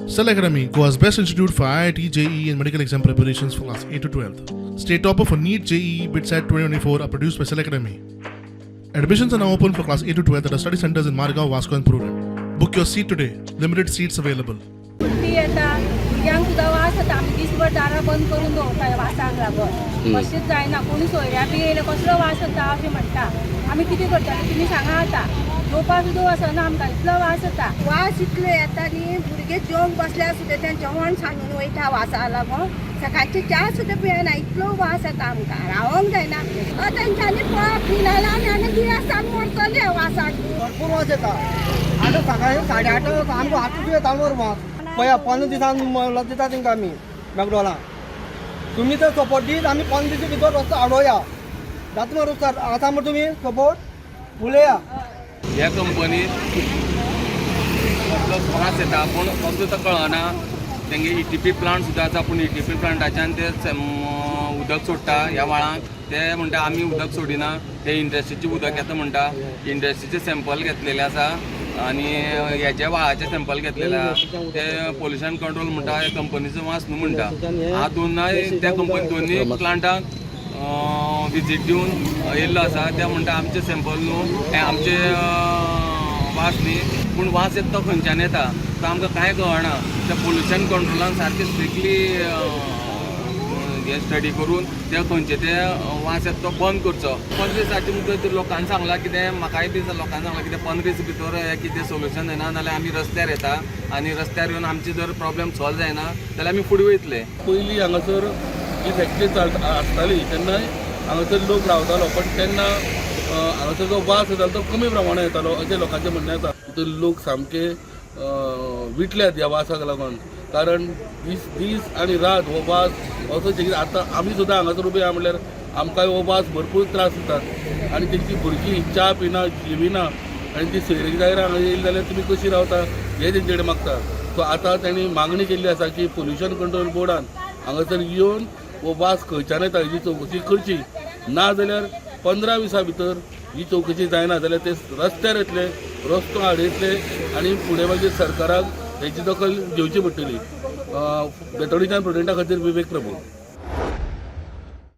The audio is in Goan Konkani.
Cell Academy, Goa's best institute for IIT, JEE, and medical exam preparations for class 8 to 12. State topper for NEET, JEE, BITSAT 2024 are produced by Cell Academy. Admissions are now open for class 8 to 12 at our study centers in Margao, Vasco, and Prudent. Book your seat today. Limited seats available. उलटी येता भुरग्यांक सुद्दां वास येता. आमी दीसभर दारां बंद करून दवरता वासाक लागून. कशेंच जायना. कोणी सोयऱ्या बी येयले, कसलो वास येता अशें म्हणटा. आमी कितें करतले, तुमी सांगा. आतां जेवपाक सुद्दां वचना आमकां, इतलो वास येता. वास इतलो येता न्ही, भुरगे जेवंक बसल्यार सुद्दां तें जेवण सांडून वयता वासा लागून. सकाळची च्या सुद्दां पियना, इतलो वास येता, आमकां रावोंक जायना. तेंच्यांनी पळोवप फिनायलान आनी दुयेंसान मरतले वासाक. भरपूर वास येता. आतां सकाळी 8:30 आमकां आतां येता मरे वास. पळया, 15 दिसान महोलत दिता तेंकां आमी मॅकडॉला. तुमी जर सपोर्ट दीत, आमी 15 दिसा भितर रस्तो आडोया. जाता मरे सर? आसा मरे तुमी सपोर्ट? उलया. ह्या कंपनीत कसलो वास येता पूण कसलो तो कळना. तेंगे ईटीपी प्लांट सुद्दां आसा, पूण ईटीपी प्लांटाच्यान ते उदक सोडटा ह्या व्हाळांक. ते म्हणटा, आमी उदक सोडिना, ते इंडस्ट्रीचें उदक येता म्हणटा. इंडस्ट्रीचे सॅम्पल घेतलेले आसा आनी हेजे व्हाळाचे सॅम्पल घेतलेले आसा. ते पोल्युशन कंट्रोल म्हणटा, हे कंपनीचो वास न्हू म्हणटा. हा दोनाय त्या कंपनी दोनूय प्लांटाक विजीट दिवन येयल्लो आसा. ते म्हणटा, आमचे सॅम्पल न्हू हे, आमचे वास न्ही. पूण वास येता तो खंयच्यान येता तो आमकां कांय कळना. त्या पोल्युशन कंट्रोलान सारकें स्ट्रिक्टली हे स्टडी करून ते खंयचे ते वास येता तो बंद करचो. 15 दिसाचे मुदत लोकांनी सांगलां. कितें म्हाकाय बी लोकांनी सांगलां, कितें 15 दीस भितर हें कितें सोल्युशन जायना जाल्यार आमी रस्त्यार येता आनी रस्त्यार येवन आमची जर प्रॉब्लेम सॉल्व जायना जाल्यार आमी फुडें वयतले. पयलीं हांगासर जी फॅक्टरी चलता आसताली तेन्नाय हांगासर लोक रावतालो, पण तेन्ना हांगासर जो वास येतालो तो कमी प्रमाणात येतालो अशें लोकांचें म्हणणें आसा. तितून लोक सामके विटल्यात ह्या वासाक लागून, कारण दीस दीस आनी रात हो वास असो की आतां आमी सुद्दां हांगासर उबे आहा म्हणल्यार आमकांय हो वास भरपूर त्रास दितात आनी तेंची भुरगीं च्या पिना, जेविना आनी ती सोयरीक दायरां हांगा येयली जाल्यार तुमी कशी रावता हें तेंचे कडेन मागता. सो आतां तांणी मागणी केल्ली आसा की पोल्युशन कंट्रोल बोर्डान हांगासर येवन हो वास खंयच्यान येता हेजी चवकशी करची. ना जाल्यार 15 दिसां भितर ही चवकशी जायना जाल्यार ते रस्त्यार येतले, रस्तो आडयतले आनी फुडें मागीर सरकाराक हेची दखल घेवची पडटली. बेतोडीच्यान प्रुडंटा खातीर विवेक प्रभू.